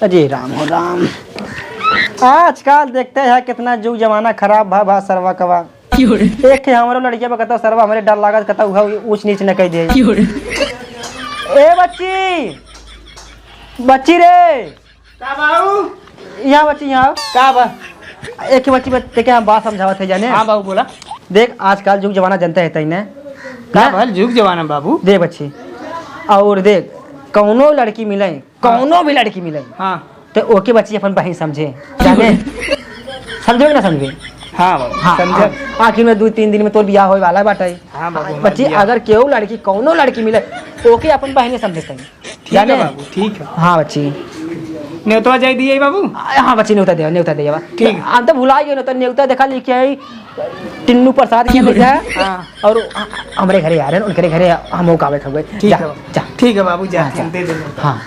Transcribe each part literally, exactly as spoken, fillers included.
अरे राम हो राम। आजकल देखते हैं कितना जुग जमाना खराब भा, भा सरवा कवा। एक ठे हमरो लड़किया बा, कहता सरवा हमरे डर लागत, कहता उहा ऊंच नीच न कह दे। ए बच्ची, बच्ची रे। का बाबू? यहाँ बच्ची, यहाँ आओ। का बा? एक बच्ची, बच्ची के हम बात समझावत है जाने। हाँ बाबू, बोला। देख, आजकल जुग जमाना जनता है तई ने। का ना? भल जुग जमाना बाबू? देख बच्ची, और देख, कौनो लड़की मिले, कौनो भी लड़की मिले, हाँ। तो ओके बच्ची अपन बहिन समझे, जाने? समझो कि ना समझे? हाँ बाबू, हाँ, समझे। हाँ। आखिर में दो तीन दिन में तोर बियाह होए वाला बाटे। हाँ बाबू, हमार बच्ची, बियाह। अगर केहू लड़की, कौनो लड़की मिले, ओके अपन बहिने समझे तई। ठीक है जाने? बाबू, ठीक है। हाँ बच्ची। नेवता जाई दिए बाबू? आ, हाँ बच्ची, नेवता दे, नेवता दे बा। ठीक। हम तो भुला गए, नेवता, नेवता देखा लेके आई, टिन्नू प्रसाद के लेके आया। हाँ। और हमरे घरे आ रहे हैं, उनके घरे हम वो कावे खबे। ठीक जा, है बाबू। जा। ठीक है बाबू, जा, हाँ, जा। दे दे नेवता। हाँ।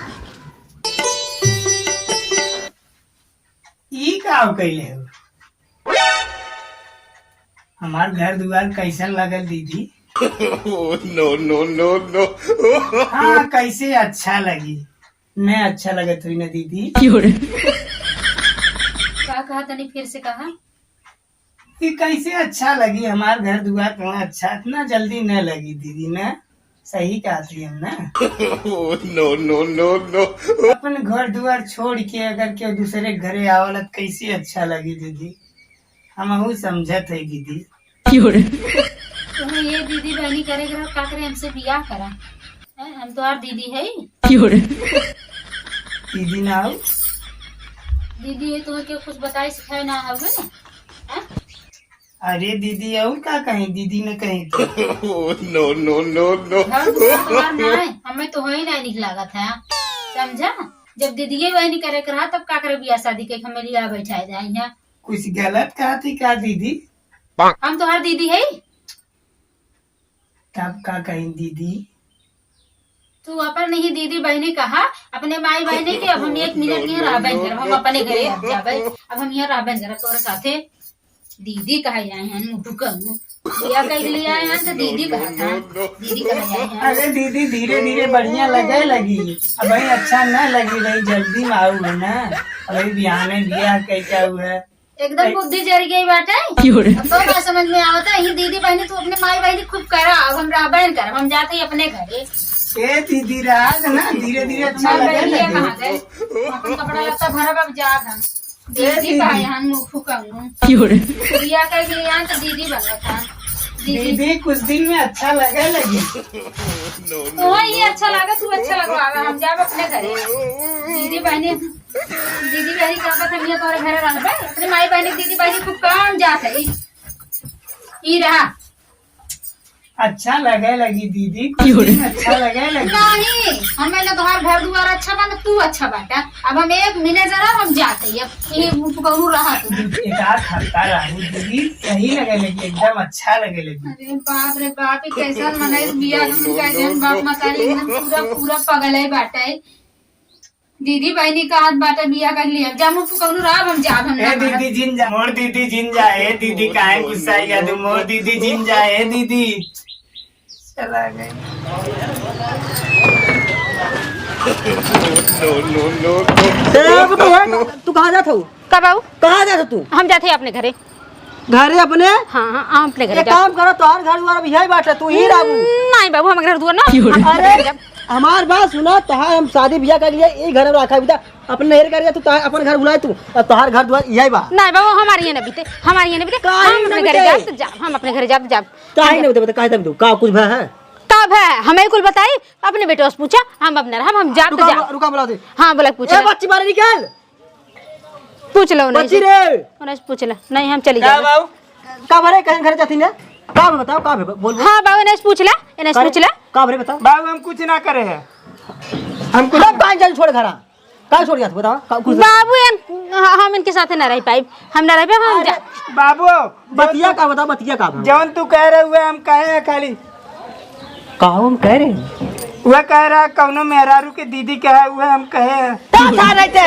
ई का कैले हो? हमार घर दुआर कैसन लगल दीदी? No, no, no, no। हाँ, कैसे अच्छा लगी? नहीं अच्छा लगत हुई ना दीदी? का कहा तनी फिर से कहा? कि कैसे अच्छा लगी हमार घर दुआर, कहाँ अच्छा, इतना जल्दी न लगी दीदी ना। सही कहत ही हम ना। No, no, no, no। अपन घर दुआर छोड़ के अगर केहू दूसरे के घरे आवला त कैसे अच्छा लगी दीदी? हमहू समझत है दीदी। तुम्हें ये दीदी बहनी करे के रहो, का करे हमसे बियाह करा? हैं, हम तोहार दीदी है। दीदी ना हो? दीदी है, तुम्हें क्यों कुछ बताए सिखाए ना हो? हैं? अरे दीदी, और का कहीं, दीदी ने कहीं तो। No, no, no, no। घर दुआर हमार ना है, हमें तो होई ना निक लागत है, समझा? जब दीदी ये वही नहीं करे के रहा, तब का करे बियाह शादी के हमें लिया बैठाए जाए यहाँ? कुछ गलत कहा थी का दीदी? हम तोहार दीदी है। तब का कहीं दीदी? तू अपन नहीं दीदी बहनी कहा, अपने माई बहनी के। अब हम एक मिनट यहाँ रहबे न करब, हम अपने घरे अब जाबे। अब हम यहाँ रहबे न करब तोरे साथे। दीदी कहा आए हैं, मुँह फुकंगू। बिया कह लिए आए हैं तो दीदी कहा था, दीदी कहा आए हैं। अरे दीदी, धीरे धीरे बढ़िया लगे लगी, अब भाई अच्छा न लगी रही, जल्दी में आऊ है ना, अभी बिहाने बिया कह के आऊ है। एकदम बुद्धि जर गई बाटे। अब तो ना समझ में आवता है, ये दीदी बहनी तू अपने माई बहनी खूब करा, अब हम रहबे न करब, हम जाते ही अपने घरे। ए दीदी, राज ना, धीरे धीरे अच्छा हमार लगे बहनी है लगे। कहाँ गए? अपन कपड़ा लत्ता भरब, अब जात हम। ए दीदी दीदी। पाए हम मुँह फुकंगू। बिया कह के यहाँ तो दीदी बनत है। दीदी। दीदी कुछ दिन में अच्छा लगे लगी। तो ये अच्छा लगा, तू अच्छा लगवा, हम जाब अपने घरे। दीदी बहनी, दीदी बहनी का बात हम ये तोरे घरे रहबे? अपने माई बहनी, दीदी बहनी खूब काम जात है। ई रहा। अच्छा लगे लगी दीदी, कुछ दिन अच्छा लगे लगी। नहीं, हमें ना तोहार घर दुआर अच्छा बा, ना तू अच्छा बाटा। अब हम एक मिनट जरा हम जाते ही, अब ये कहूँ रहा तू। एक आध हफ्ता रहू दीदी, सही लगे लगी, एकदम अच्छा लगे लगी। अरे बाप रे बाप, ये कैसन मनई बिया, कैसन बाप मतारी, एकदम पूरा, पूरा पगल है बाटा है। दीदी बहनी का हाथ बाटे बिया कर लिया। जा मुँह फुकौलू रहा, हम जाब, हम ए ना दीदी मानब। जिन जा, मोर दीदी जिन जा, ए दीदी काहे गुस्साई या तू, मोर दीदी जिन जा, ए दीदी। चला गए। No, no, no, no। ए, अब तू है, तू कहाँ जात हो? का बाबू? कहाँ जात हो तू? हम जाते हैं अपने घरे। घरे अपने? हाँ, हाँ, हम अपने घरे एक जाब। काम करो, तोहार घर दुआर अब यही बाटे, तू ही रहबू। नहीं बाबू, हम घर दुआर ना। अरे, हमार बात सुना, तोहार हम शादी बियाह कर लिए, ई घर में रखा बिता, अपने नैहर कर तू, तोहार अपन घर भुलाए तू, और तोहार घर दुआर यही बा। नहीं बाबू, हमारे यहाँ न बीते, हमारे यहाँ न बीते। काहे हम न अपने घरे बीते? जाब तो जाब, हम अपने घरे जाब तो जाब। काहे न बीते, बता, काहे तब दू, का कुछ भय है? का भय? हमें कुल बताई, अपने बेटवा से पूछा, हम अपने, हम, हम जाब तो रुका, जाब। रुका, बुला दे। हाँ, बोला, पूछ ए, ले। बच्ची बाहर निकल। पूछ लो उन्हें बच्ची से। रे। उन्हें से पूछ ले। नहीं, हम चली का जाबे। बाबू? का भरे, कहीं घर जाती ने? का भरे बताओ, का भरे? बोल, बोल। हाँ बाबू, इन्हें से पूछ ले, इन्हें से का रे? पूछ ले। का भरे बताओ। बाबू, हम कुछ ना करे हैं। हम कुछ तब काहे जान छोड़ घरा? का छोड़ जात बताओ? का कुछ बाबू, हम, हम इनके साथ ना रह पाइब। हम ना रह पाइब, हम अरे, जा- बाबू, बतिया का बताओ, बतिया का बा? जौन तू कह रहे हुए हम कहे हैं खाली। का हम कह रहे हैं? वह कह रहा कौनो मेहरारू के दीदी कहे, वह हम कहे हैं। का था रहते?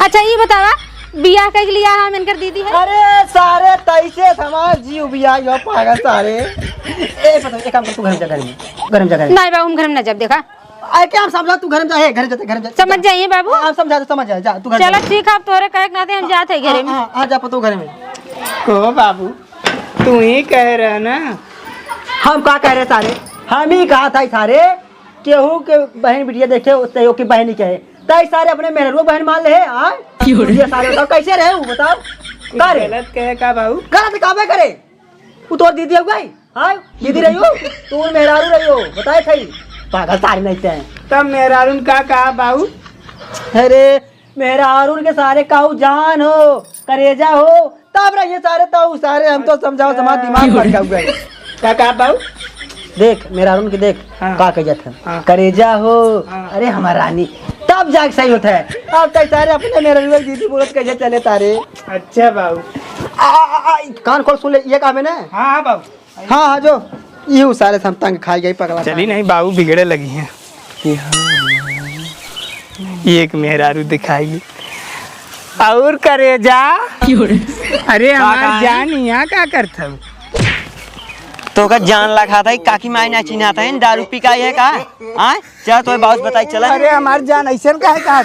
अच्छा, ई बतावा, बियाह कइके लिया हम इनकर दीदी है? अरे सारे, तैसे समाज जीव बियाह यो पागल सारे। ए, पता, एक काम कर, तू घर में जा, घर में। घर में जा, घर में। नहीं बाबू, हम घर में ना जाब, देखा। अरे क्या हम समझा, तू घर में जा, ए, घर में जा, घर में जा। समझ जाइए बाबू। हाँ, हम समझा दे, समझ जा, जा, तू घर चला जा। ठीक है, अब तोहरे कहे के नाते हम जात है घरे में। हाँ, हाँ, हाँ, जा, पतो घरे में। ओ बाबू, तू ही कह रहे ना। हम का कह रहे सारे? हम ही कहा था सारे, केहू के बहन बिटिया देखे, तेहू के बहन ही कहे। तई सारे अपने मेहररुआ बहन मान ले, हाँ? क्यों रे? ये सारे बताओ, कैसे रहे वो, बताओ? का रे? गलत कहे का बाबू? गलत काबे करे? वो तोर दीदी हो गई? हाँ, दीदी रही हो? तू मेहरारू रही हो? बताए थे। पागल सारे नहीं थे। तब मेहरारू ने का कहा बाबू? अरे, मेहरारू के सारे कहू जान हो, करेजा हो, तब रहिए सारे, तो सारे हम तो समझाओ, समाज दिमाग फट गया हुआ है। का कहा बाबू? देख, मेहरारू के देख, हाँ। का कह जात है? हाँ। करेजा हो, हाँ। अरे हमार रानी, तब जाके सही होता है। अब तो सारे अपने मेहरारू के दीदी बोलत कैसे चले तारे। अच्छा बाबू। आ, आ, आ, कान खोल सुन ले, ये कहा मैंने? हाँ, हाँ बाबू। हाँ, हाँ, जो। इहू सारे से हम तंग खाई गई पगला चली सारे। नहीं, बाबू बिगड़े लगी हैं। ये एक मेहरारू दिखाई। और करेजा। अरे का हमार कहा है? जान, यहाँ का करत हऊ? तो का जान लगा था, काकी माई ना चिन्हात है, दारू पी का है का? हाँ? चल, तो बाबू बताई, चला। अरे हमार जान, ऐसन काहे कहा?